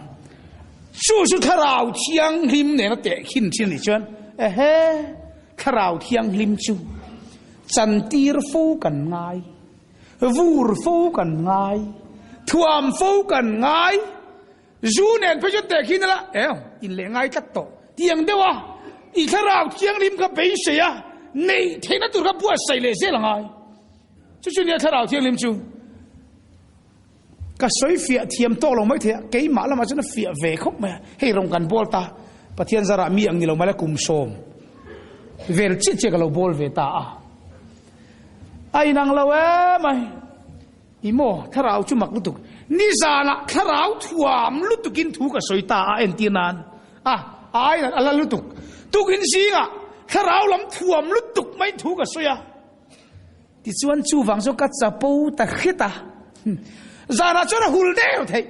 chu chu thlarau thianghlim nena tehkhin thin a nih chuan ehe. Thlarau Thianghlim chu chantir fo kan ngai, vur fo kan ngai, thuam fo kan ngai, zu nen phei chuan tehkhin ila, eo, in leh ngai tlat tawh tiang deuh a, i Thlarau Thianghlim kha beisei a, neih theihna tur kha buatsaih leh zel a ngai. Chu chu nia Thlarau Thianghlim chu. Ka sawi fiah thiam tawk lo mai thei a, keimah lamah chuan a fiah ve khawp mai a, hei rawn kan bawl ta, Pathian zarah mi ang ni lo mai la kum sawm vel chiah chiah ka lo bawl ve ta a, a inang lo em ai, i maw thlarau chu mak lutuk, nizanah thlarau thuam lutukin thu ka sawi ta a entir nan a, a ai a la lutuk, tukin zingah thlarau lam thuam lutuk mai thu ka sawi a. Tichuan chuvang chu ka chapo ta hret a, zanah chuan a hul der theih.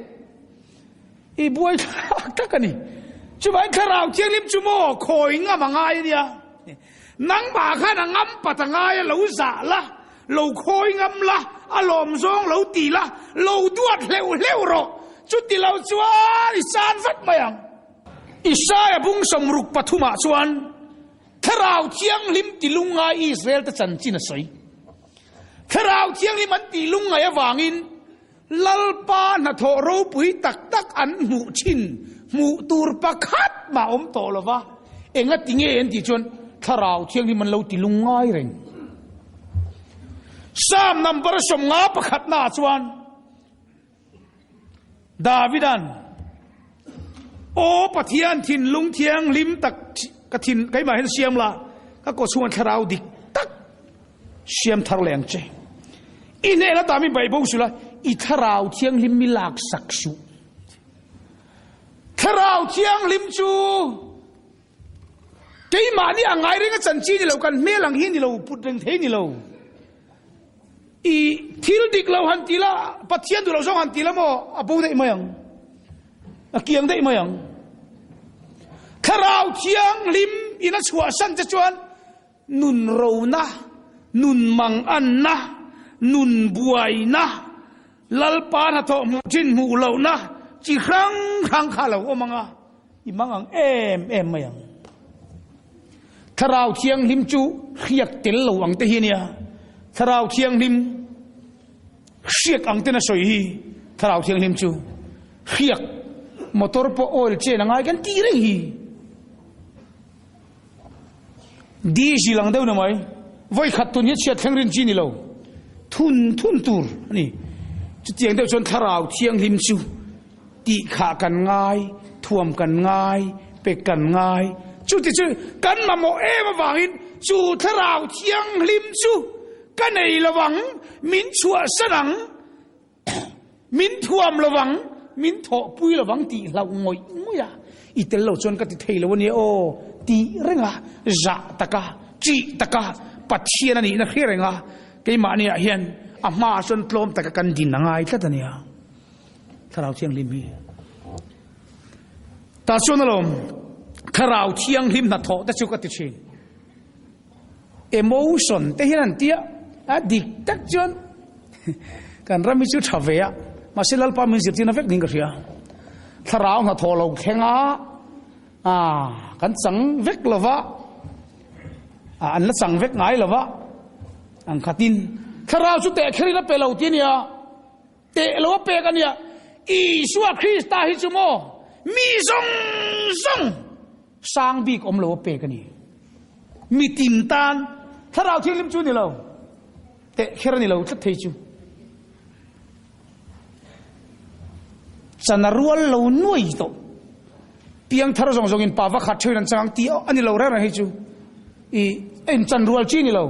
I buai thlak tak a ni. Chuvangin Thlarau Thianghlim chu maw khawi ngam a ngai a nia. Nangmah khan a ngam pat a ngai a, lo zah la, lo khawi ngam la, a lawm zawng lo ti la, lo duat hleuh hleuh rawh. Chuti lo chuan i san vat mai ang. Isaia bung 63 ah chuan Thlarau Thianghlim ti lungngai Israel te chanchin a sawi. Thlarau Thianghlim an tih lungngai avangin Lalpa hnathawh ropui tak tak an hmuh thin hmuh tur pakhat mah awm tawh lo va, enga ti nge an tih chuan Thlarau Thianghlim an lo ti lungngai reng. Psalm number 50 pakhatnaah chuan Davidan, Aw Pathian thinlung thianghlim tak ka thin keimah hian siam la, ka kaw chhunga thlarau dik tak siam thar leh ang che. I hneh la ta mi baih bo suh la, i thlarau thianghlim mi lak sak suh. Thlarau thianghlim chu keimahni a ngai reng a chanchi ni lo, kan hmel ang hi ni lo, put reng thei ni lo. I thil dik lo han ti la, Pathian duh lo zawng han ti la maw, a bo daih mai ang. A kiang daih mai ang. Thlarau Thianghlim in a chhuahsan che chuan nun rona, nun manganna, nun buaina, Lalpa hnathawh hmuh thin hmuh lohna chi hrang hrang kha a lo awm ang a, i mang ang em em mai ang. Thlarau Thianghlim chu hriak tel lo ang te hi a nia. Thlarau Thianghlim hriak ang ten a sawi hi Thlarau Thianghlim chu hriak motor pawh oil chen a ngai kan tih reng hi. Diesel ang deuh ni mai. Vawi khat tun hi chhiat thleng rin chi ni lo. Thun thun tur a ni. Chutiang deuh chuan Thlarau Thianghlim chu Tih kha kan ngai, thuam kan ngai, pek kan ngai. Chuti chu kan mamawh em avangin chu thlarau thianghlim chu ka nei lo vang, min chhuahsan ang, min thuam lo vang, min thawhpui lo vang tih hlauh ngawih ngawih a. I tel lo chuan ka ti thei lo a nia aw tih reng a, zah taka, chih taka Pathian a nihna hre reng a, keimahniah hian a hmaah chuan tlawm taka kan din a ngai tlat a nia. Thlarau Thianghlim hi. Tah chuan alawm Thlarau Thianghlim hnathawh te chu ka ti thin. Emotion te hian an tia a dik tak chuan kan ram hi chu tha ve a mahse Lalpa min zirtirna vek niin ka hria. Thlarau hnathawh lo thleng a a kan chang vek lova a an la chang vek ngai lova ang khatin Thlarau chu teh kherin a pe lo ti ania. Teh lo a pek a nia. Isua Krista hi chu maw mi zawng zawng sang bik awm lo a pek a ni. Mi tin tan Thlarau Thianghlim chu ni lo. Teh kher a ni lo tlat thei chu. Chan a rual lo nuai tawh. Piang thar zawng zawngin pa va khat theuhin an chang ang tih a ni lo reng reng hei chu. I in chan rual chi ni lo.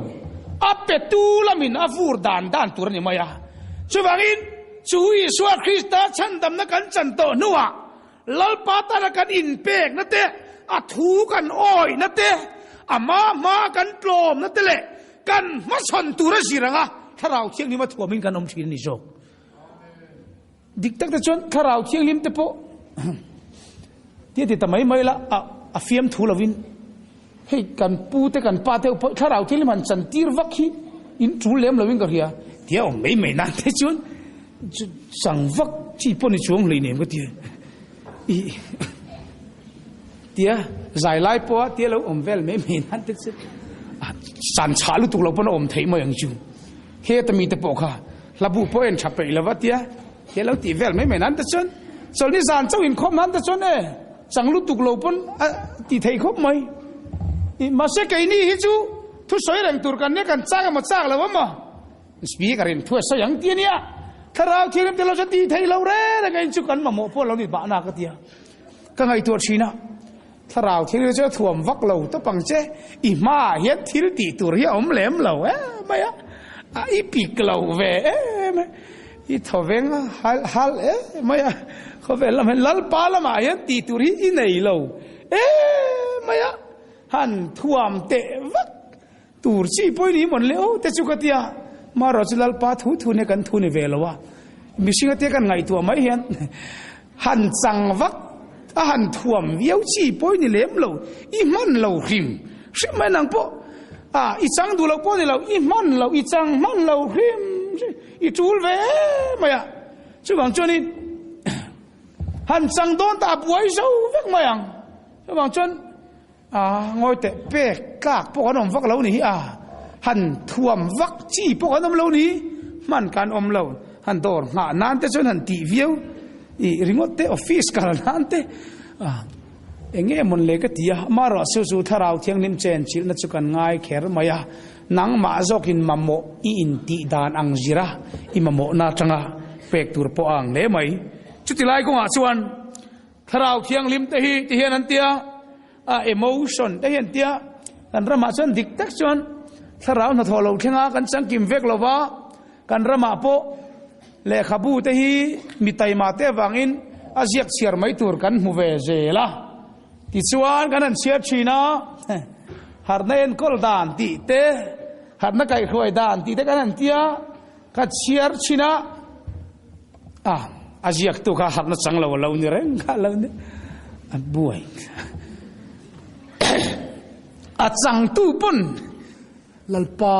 A petu lamin a vur dan dan tur a ni mai a. Chuvangin chu Isua Krista chhandamna kan chan tawh hnuah Lalpa tana kan inpekna te, a thu kan awihna te, ama hma kan tlawmna te leh kan hmachhawn tur a zir anga Thlarau Thianghlim a thuamin kan awm thin a ni zawk. Dik tak te chuan Thlarau Thianghlim te pawh tia ti ta mai mai la, a a fiam thu lovin hei kan pu te kan pa te pawh Thlarau Thianghlim han chan tir vak hi in tul lem lovin ka hria tia awm mai mai nan te chuan chang vak chi pawh ni chuang hlei nem ka ti i tia zai lai pawh tia lo awm vel mai mai nan te chu chan chhah lutuk lo pawn a awm theih mai ang chu heta mi te pawh kha Hlabu pawh en tha peih lova tia he lo tih vel mai mai nan te chuan chawlhni zan chauh inkhawm nan te chuan e chang lutuk lo pawn a ti thei khawp mai. I mahse keini hi chu thu sawi reng tur kan nia kan chak emaw chak lo emaw speaker in thu a sawi ang ti ania thlarau thianghlim te lo chuan ti thei lo reng reng a in chu kan mamawh pawh lo ni mahna ka tia ka ngaihtuah thin a. Thlarau thil hi chu a thuam vak lo tawp ang che, i hmaah hian thil tih tur hi a awm lem lo em mai a, a i pik lo ve em a, i thaw veng hal hal em mai a, khawvel lamah hian Lalpa lamah hian tih tur hi i nei lo em mai a, han thuam teh vak tur chi pawh i ni mawn le aw te chu ka tia, marawh chu Lalpa thu thu nia kan thu ni ve lo a, mihring atia kan ngaihtuah mai hian han chang vak a han thuam viau chi pawh i ni lem lo, i hman lo hrim hrim mai nang pawh a i chang duh lo pawh ni lo, i hman lo i chang hman lo hrim hrim i tul ve mai a, chuvang chuanin han chang dawn ta a buai zo vek mai ang, chuvang chuan. A, ngawi teh, pek tlak pawh kan awm vak lo ni hi a, han thuam vak chi pawh kan awm lo ni, hman kan awm lo, han dawr nghah nan te chuan han tih viau i ringawt te, office kal nan te, a, eng nge mawn le ka ti a, amaherawh chu chu Thlarau Thianghlim chen chilhna chu kan ngai kher mai a, nangmah zawkin mamawh i intih dan ang zira i mamawhna atanga pek tur pawh a ang hle mai. Chutilai kawngah chuan. Thlarau Thianghlim te hi ti hian an tia, a emotion te hi an tia, kan ramah chuan dik tak chuan thlarau hnathawh lo thlenga kan changkim vek lo va, kan ramah pawh lehkhabu te hi mi taima te avangin a ziak chhiar mai tur kan hmu ve zel a, tichuan kan han chhiar thin a, harhna enkawl dan tih te, harhna kaihhruai dan tih te kan han tia, ka chhiar thin a. A, a ziaktu kha harhna chang lo a lo ni reng kha a lo ni. A buai. A changtu pawn Lalpa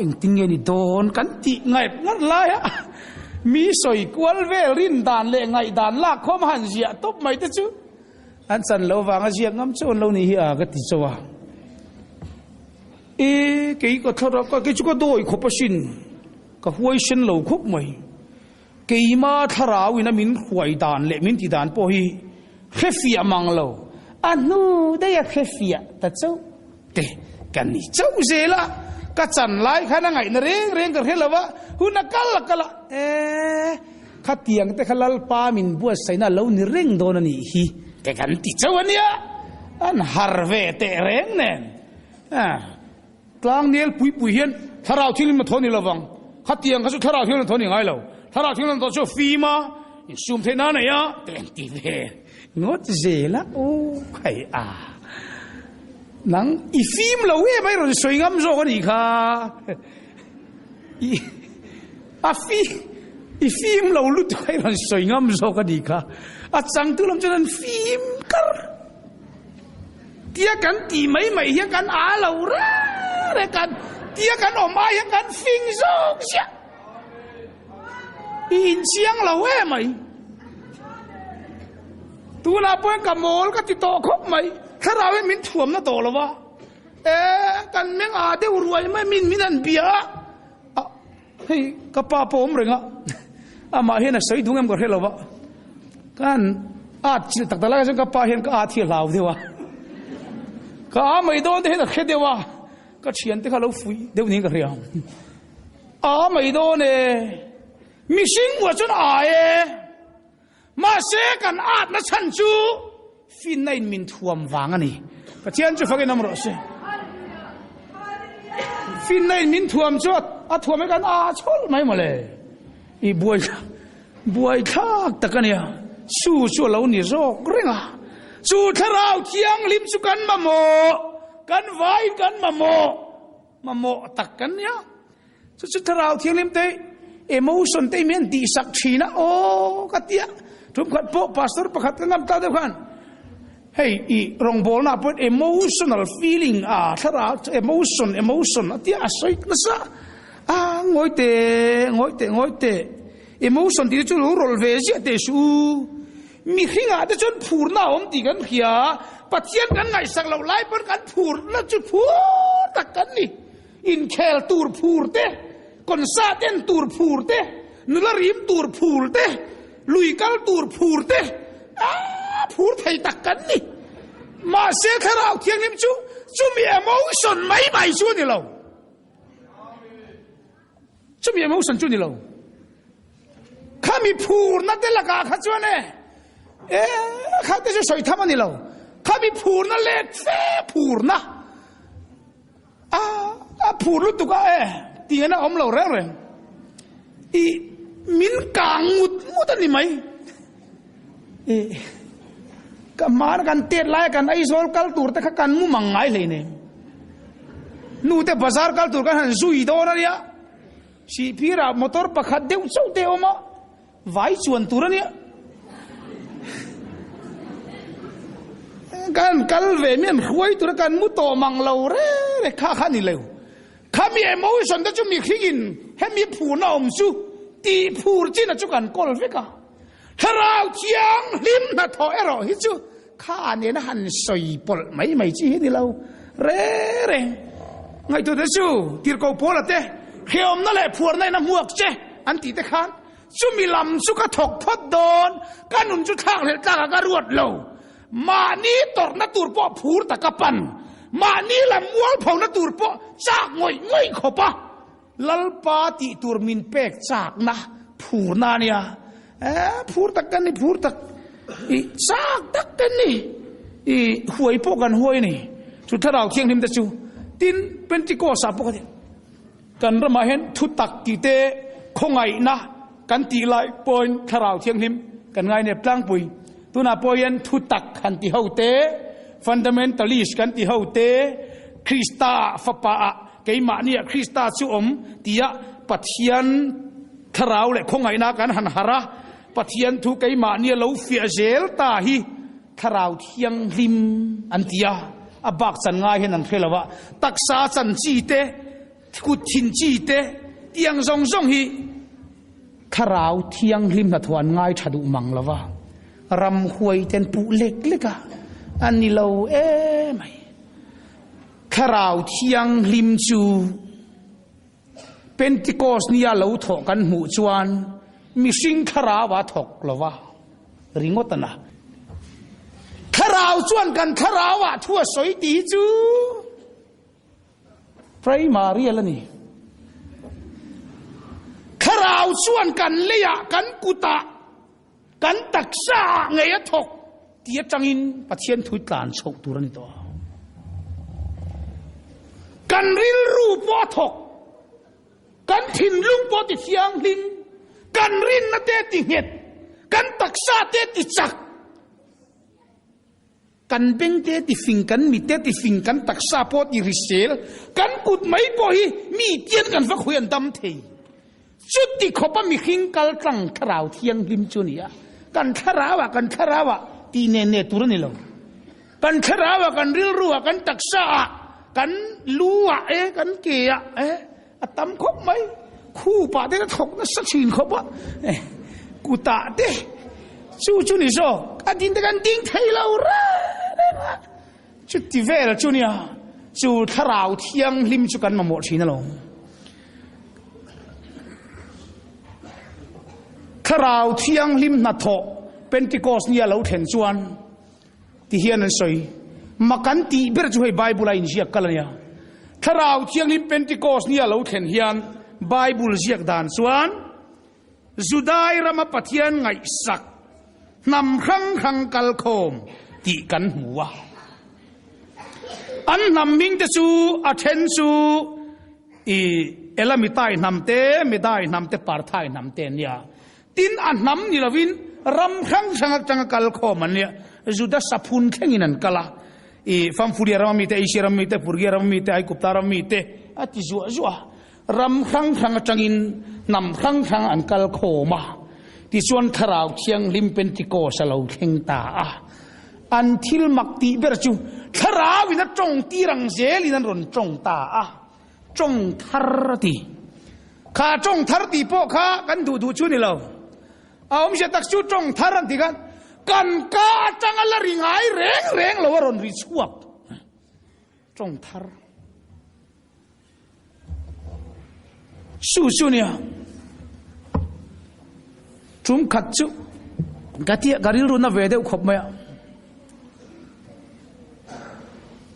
engtin nge ni dawn kan tih ngaih ngat lai a, mi sawi kual vel rin dan leh ngaih dan lak khawm han ziah tawp mai te chu an chan lo vang a ziak ngam chu an lo ni hi a ka ti chauh a. E kei ka thlarau ka kei chu ka dawi khawp asin. Ka huaisen lo khawp mai. Keima thlarau in a min hruai dan leh min ti dan pawh hi hrefiah mang lo. A hnu daih a hrefiah ta chauh te ka ni chauh zel a. Ka chan lai khan a ngaihna reng reng ka hre lo a, hun a kal a kal a, e khatiang te kha Lalpa min buatsaihna a lo ni reng dawn a nih hi te kan ti chauh a nia. An har ve teh reng nen. Tlangnel pui pui hian thlarau thilin a thaw ni lovang. Khatiang kha chu thlarau thilin a thaw ni ngai lo. Thlarau thilin a thaw chu a fim a, insum theih nan a nei a, te an ti ve ngawt zel a. Aw khai a, nang i fim lo em a i rawn sawi ngam zawk a nih kha. I a fi i fim lo lutuk a i rawn sawi ngam zawk a nih kha. A changtu lam chuan an fim kar. Tia kan tih mai mai hian kan a lo reng reng kan tia kan awm ai hian kan fing zawk ziah. I inchiang lo e mai. Tunah pawhin ka mawl ka ti tawh khawp mai. Thlarau hian min thuamna tawh lo va. E kan meng a deuh ruai mai min min han bia a. A hei ka pa pawh awm reng a. Amah hian a sawi dung em ka hre lo va. Kan at chilh tak tak lai chuan ka pa hian ka at hi a hlau deuh a. Ka a mai dawn te hian a hre deuh a. Ka thian te kha lo fuih deuh niin ka hria. A mai dawn e. Mihring buah chuan a e. Mahse kan atna chhan chu finna in min thuam vang a ni. Pathian chu fakin awm rawh se. Finna in min thuam chu a thuam hi kan a chhawlh mai mawle. I buai buai thlak tak a nia. Su chu a lo ni zawk reng a. Chu thlarau thianghlim chu kan mamawh, kan vaiin kan mamawh, mamawh tak kan nia. Chu chu thlarau thianghlim te emotion te min tih sak thin a aw ka tia thum khat pawh pastor pakhat ka ngam ta deuh khan hei i rawngbawlna pawh emotional feeling a thlarau emotion emotion a tia a sawi nasa a ngawi te ngawi te ngawi te emotion tih chu lo rawl ve ziah teh su mihringah te chuan phurna a awm tih kan hria Pathian kan ngaihsak loh lai pawn kan phurna chu phur tak kan ni. Inkhel tur phur te, concert en tur phur te, nula rim tur phur te, lui kal tur phur te, aaa phur thei tak kan ni. Mahse Thlarau Thianghlim chu chumi emotion mai mai chu a ni lo. Chumi emotion chu a ni lo. Khami phurna te lakah kha chuan e, e kha te chu sawi tham a ni lo. Khami phurna let fe phurna. A a phur lutuk a e tih hian a awm lo reng reng. I min kang ngut ngut a ni mai. I ka hmana kan tet laia kan Aizawl kal tur te kha kan mu mang ngai hlei nen. Nu te bazar kal tur kan han zui dawn a nia. Sihphirah motor pakhat deuh chauh te a awm a. Vai chuan tur a nia. Kan kal ve mi an hruai tur a kan mu tawh mang lo re re kha kha ni lo. Khami emotion te chu mihringin hemi phurna awm chu tih phur chin a chu kan kawl vek a. Thlarau thianghlim hnathawh erawh hi chu kha nena han sawi pawlh mai mai chi hi ni lo re re. Ngaihtuah te chu tirhkoh Paula te hreawmna leh phuarna in a hmuak che an tih te khan Chumi lam chu ka thawk phawt dawn, ka nun chu thlakhlelh tlakah ka ruat lo. Mahni tawrhna tur pawh phur tak a pan, mahni lam mualphona tur pawh chak ngawih ngawih khawp a, Lalpa tih tur min pek chakna phurna a nia. Eh, phur tak kan ni, phur tak, i chak tak kan ni, i huai pawh kan huai a ni. Chu Thlarau Thianghlim te chu, tin Pentecost-ah pawh ka ti. Kan ramah hian thutak tih te khawngaihna kan tih lai pawhin Thlarau Thianghlim kan ngainep tlangpui. Tunah pawh hian thutak han ti ho te, fundamentalist kan ti ho te, Krista ah fapa ah keimahniah Krista chu awm tia Pathian Thlarau leh khawngaihna kan han harh a, Pathian thu keimahnia lo fiah zel ta hi Thlarau Thianghlim an ti a, a bak chan ngai hian an hre lo a, taksa chan chi te, kut thin chi te, tiang zawng zawng hi Thlarau Thianghlim hnathawh an ngai tha duh mang lo va, ramhuai te an puh lek lek a, a ni lo emai. Thlarau Thianghlim chu Pentecost nia lo thawh kan hmuh chuan mihring thlarau a thawk lo va, ringawt a na. Thlarau chuan kan thlarau ah thu a sawi tih hi chu primary a ni. Thlarau chuan kan leiah, kan kutah, kan taksa ah ngei a thawk tih atangin Pathian thu tlan chhoh tur a ni tawh. Kan rilru pawh a thawk, kan thinlung pawh ti thianghlim, kan rinna te ti nghet, kan taksa te ti chak, kan beng te ti fing, kan mit te ti fing, kan taksa pawh ti hrisel, kan kut mai pawh hi mi tian kan va khawi an dam thei. Chuti khawpa mihring kal tlang thlarau thianghlim chu a ni a, kan thlarau ah kan thlarau ah tih ne ne tur a ni lo. Kan thlarau ah, kan rilru ah, kan taksa ah, kan lu ah e, kan ke ah e, a tam khawp mai. Khup ah te ka thawk nasa thin khawp a, e, kut ah te chu chu ni zawk, a din te kan ding thei lo reng reng a. Chuti vel chu nia, chu thlarau thianghlim chu kan mamawh thin alawm. Thlarau thianghlim hnathawh Pentecost nia lo thlen chuan ti hian an sawi. Ma kan tih ber chu hei Bible a inziak kal a nia. Thlarau thianghlim Pentecost nia lo thlen hian Bible ziak dan chuan Judai rama Pathian ngaihsak. Hnam hrang hrang kal khawm tih kan hmu a. An hnam hming te chu a then chu i Elamitai hnam te, Medai hnam te, Parthai hnam te an nia. Tin, a hnam ni lovin ram hrang hrang atanga kal khawm an nia. Juda saphun thlengin an kal a. I Famfuria rama mite, Asia ram mite, Purgia ram mite, Aigupta ram mite a ti zuah zuah a. Ram hrang hrang atangin hnam hrang hrang an kal khawm a, tichuan Thlarau Thianghlim Pentikos a lo thleng ta a. An thil mak tih ber chu Thlarau in a tawng tir ang zelin an rawn tawng ta a, tawng thar a ti. Kha tawng thar tih pawh kha kan duh duh chu ni lo. A awmzia tak chu tawng thar an ti khan kan ka atanga la ri ngai reng reng lo a rawn ri chhuak. Tawng thar. Su su nia. Tum khat chu ka tia ka rilru na ve deuh khawp mai a.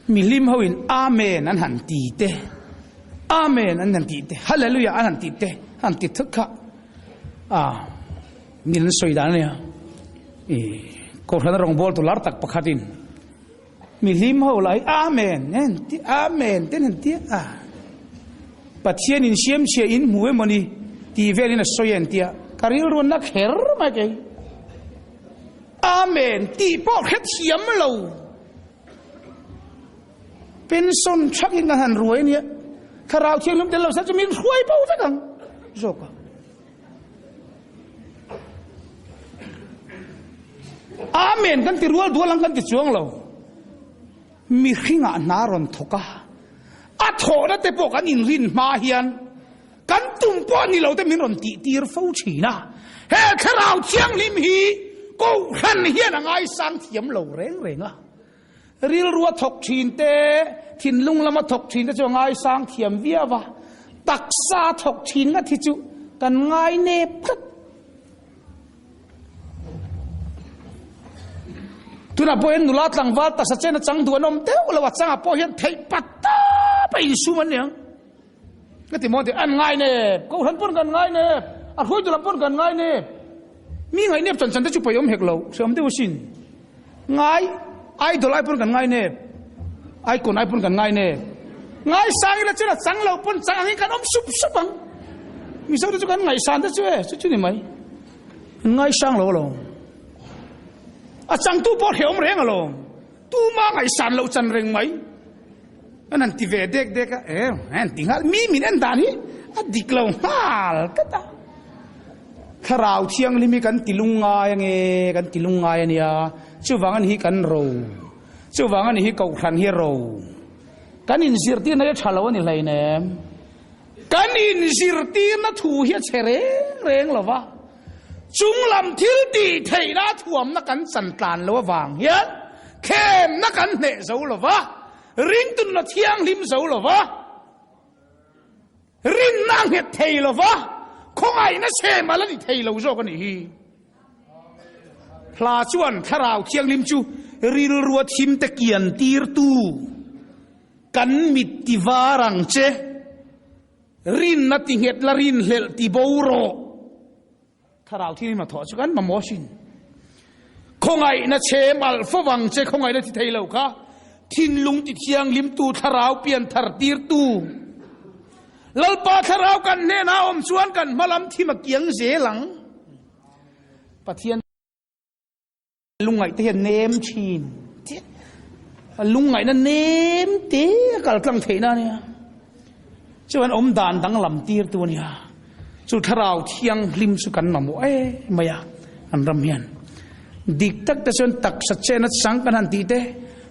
Mi hlim ho in Amen an han ti te. Amen an han ti te. Hallelujah an han ti te. Han ti thut kha. A min an sawi dan ania. I kohhran rawngbawl tu lar tak pakhatin Mi hlim ho lai Amen en ti Amen ten han tia a. Pathian in siam chhia in hmu emaw ni tih velin a sawi en tia ka rilru na kher mai kei. Amen tih pawh hre thiam lo. Pension thakin kan han ruai ania. Thlarau Thianghlim tel lo sa chu min hruai bo vek ang zawk a. Amen kan ti rual dual ang kan ti chuang lo. Mihringah hna rawn thawk a, a thawhna te pawh kan inrin hma hian kan tum pawh ni lo te min rawn tih tir fo thin a. He Thlarau Thianghlim hi Kohhran hian a ngaisang thiam lo reng reng a. Rilrua thawk thin te, thinlung lama thawk thin te chu a ngaisang thiam viau a, taksa thawk thin ngat hi chu kan ngai nep tlat. Tunah pawh hian nula tlangval taksa chen a chang duh an awm deuh lo, a changah pawh hian theih pat tap a insum an ni ang. Ka ti maw ti, an ngai nep, kohhran pawn kan ngai nep, a hruaitu lam pawn kan ngai nep. Mi ngaih nep chan chan te chu pawi awm hek lo, hre awm deuh asin. Ngai idol ai pawn kan ngai nep, icon ai pawn kan ngai nep. Ngai sang ila chuan a chang lo pawn chang angin kan awm sup sup ang. Mizo te chu kan ngaihsan te chu e, chu chu ni mai. An ngai sang lo alawm. A changtu pawh hre awm reng alawm. Tuma ngaihsan loh chan reng mai. An han ti ve dek dek a, e an ti nghal, mi min en dan hi a dik lo nghal tlat a. Thlarau Thianghlim hi kan ti lungngai ange, kan ti lungngai a nia, chuvang ani hi kan ro, chuvang ani hi Kohhran hi ro. Kan inzirtirna hi a tha lo a ni hleinem. Kan inzirtirna thu hi a chhe reng reng lo va, chunglam thil tih theihna thuamna kan chan tlan lo avang hian thlemna kan hneh zo lo va, Ringtunna thianghlim zo lo va, rinna a nghet thei lo va, khawngaihna chhem a la ni thei lo zawk a nih hi. Hla chuan Thlarau Thianghlim chu rilrua thimte kian tirtu kan mit ti var ang che, rinna ti nghet la rinhlelh ti bo rawh. Thlarau Thianghlim a thawh chu kan mamawh asin. Khawngaihna chhem alh fo vang che khawngaihna ti thei lo kha thinlung ti thianghlimtu thlarau pian thar tirtu Lalpa thlarau kan hnenah awm chuan kan hmalam thim a kiang zel ang. Pathian Lungngaih te hian nem thin chiah a lungngaihna nem te a kal tlang theihna a nia. Chuan awm dan danglam tir tu a nia. Chu thlarau thianghlim chu kan mamawh em mai a an ram hian. Dik tak te chuan taksa chena chang kan han tih te,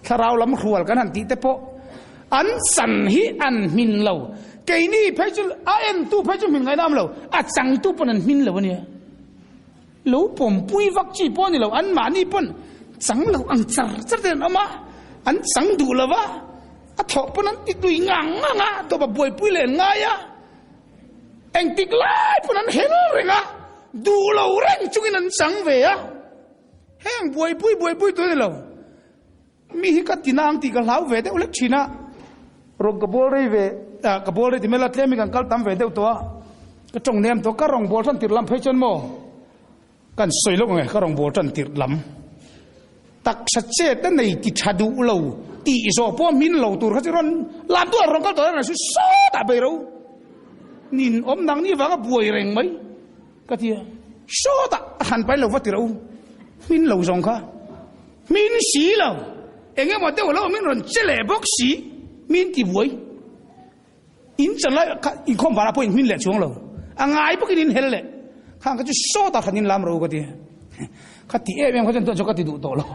thlarau lam hrual kan han tih te pawh an chan hi an hmin lo. Keini phei chu a entu phei chu hmin ngaihna a awm lo, a changtu pawn an hmin lo a nia. Lo pawmpui vak chi pawh a ni lo, anmahni pawn chang lo ang char char te an awm a, an chang duh lo va, a thawh pawn an ti tui ngang ngang a, tawpa buaipui leh an ngai a, engtik lai pawn an hel reng a, duh lo reng chungin an chang ve a, heng buaipui buaipui tur a ni lo. Mi hi ka ti nang tih ka hlau ve deuh lek thin a, rawn ka bawl rei ve, ka bawl rei ti mai la tlem hi kan kal tam ve deuh tawh a, ka tawng nem tawh, ka rawn bawl hran tirh lam phei chuan maw? Kan sawi lawk nge ka rawngbâwl ṭan tirh lam taksa chet a nei ti ṭha duh lo tih zawh pawh hmin lo tur kha chu rawn lam duah rawn kal tawh reng chu sawtah bei ro nin awm nang ni vanga buai reng mai ka ti a sawtah a hran pai lo va ti ro hmin lo zawng kha hmin si lo eng emaw deuh lo min rawn che leh bawk si min ti buai. In chan lai kha inkhawm vanah pawh in hmin leh chuang lo. A ngai bawkin in hel leh. Khang kha chu sawtah khan in lam ro ka ti. Kha ti em em kha chuan tunah chuan ka ti duh tawh lo.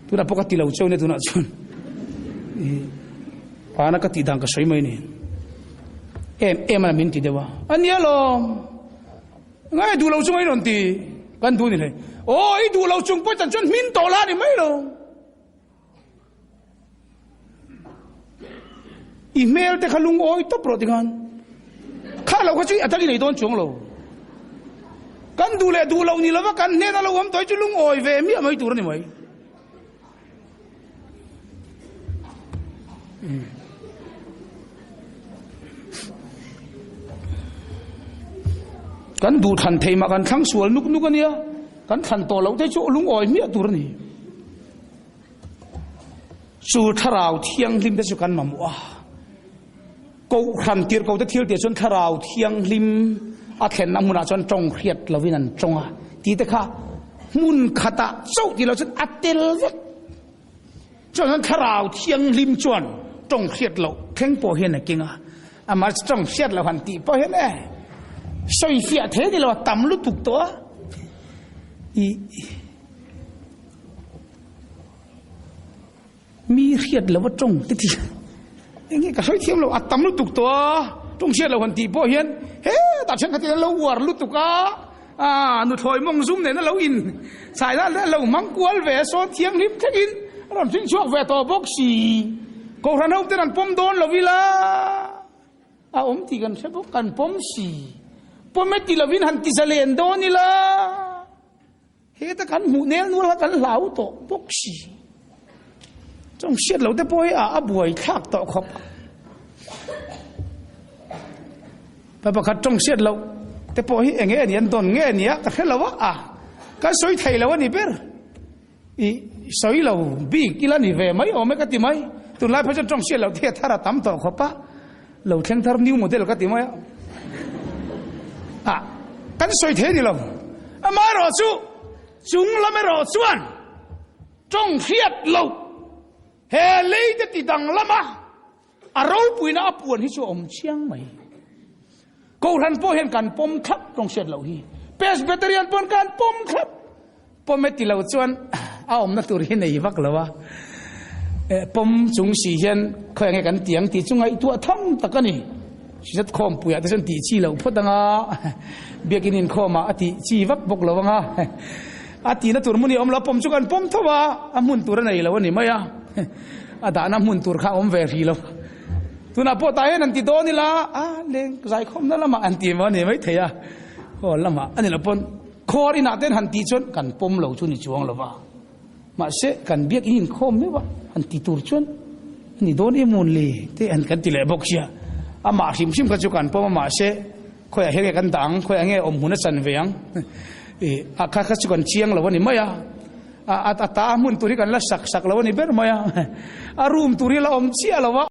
Tunah pawh ka ti lo cheu nia tunah chuan. Pana ka tih dan ka sawi mai ni. Em em a min ti deuh a. A nia lawm. Ngai duh lo chung a i rawn ti. Kan duh ni hlei. Aw i duh lo chung pawh chan chuan hmin tawh la ni mai lo. I hmel te kha lungawi tawp rawh tikhan kha lo kha chu a dang i nei dawn chuang lo. Kan duh leh duh lo ni lova kan hnena lo awm tawh hi chu lungawi ve miah mai tur a ni mai. Kan duh thlan thei mah kan thlang sual nuk nuk a nia, kan thlan tawh loh te chu lungawi miah tur a ni. Chu thlarau thianghlim te chu kan mamawh a, Kohhran tirhkoh te thil tih chuan thlarau thianghlim a thlenna hmunah chuan tawng hriat lovin an tawng a tih te kha hmun khatah chauh tih loh chuan a tel vek. Chuan chuan thlarau thianghlim chuan tawng hriat loh thleng pawh hian a keng a, amah chu tawng hriat loh han tih pawh hian e sawi fiah thei a ni lo a tam lutuk tawh a. I. Mi hriat lo a tawng te ti enge ka hrawi thiam lo a tam lutuk tawh a tawng hriat lo han tih pawh hian hetah thenkhat in an lo uar lutuk a ah nuthlawi mawng zum nen a lo in chai na a lo hmang kual ve a sawn thianghlim thleng in a rawn hring chhuak ve tawh bawk si Kohhran ho ten an pawm dawn lo ila A awm tih kan hre bawk, kan pawm si. Pawm e ti lovin han ti zalen dawn ila, heta kan hmuh nel nual kha kan hlau tawh bawk si. Chawng hriat lo te pawh hi a a buai thlak tawh khawp. Pa pakhat tawng hriat loh te pawh hi enge a ni an dawn nge a nia ka hre lo a, a kan sawi thei lo a ni ber. I sawi lo bik ila ni ve mai awm e ka ti mai. Tunlai phei chuan tawng hriat loh te thar a tam tawh khawp a, lo thleng thar new model ka ti mai a. Ah, kan sawi thei ni lo. Amaherawh chu chung lam erawh chuan tawng hriat loh he lei te ti danglam a, a ropuina a puan hi chu a awm chiang mai. Kohhran pawh hian kan pawm thlap tawng hriat loh hi. Presbyterian pawn kan pawm thlap. Pawm e ti lo chuan a awmna tur hi nei vak lo a. Pawm chung si hian khawi ange kan ti ang tih chu ngaihtuah tham tak a ni. Hriat khawmpuiah te chuan tih chi loh phawt anga biakin inkhawmah a tih chi vak bawk lo anga a tihna tur hmun hi a awm lo. Pawm chu kan pawm tho a, a hmun tur a nei lo a ni mai a. A dahna hmun tur kha a awm ve hrih lo. Tunah pawh tah hian an ti dawn ila, a leng zaikhawmna lamah an ti maw a ni maithei a, hall lamah a ni lo pawn khawr inah ten han tih chuan kan pawm lo chu ni chuang lo va, mahse kan biak in inkhawm meuh a han ti tur chuan a ni dawn em mawn le te an kan ti leh bawk sia, amah hrim hrim kha chu kan pawm a mahse khawiah hian nge kan dah ang, khawiah nge awm hmun a chan ve ang ih a kha kha chu kan chiang lo a ni mai a. A ta hmun tur hi kan la sak sak lo a ni ber mai a, a room tur hi la awm chiah lo a.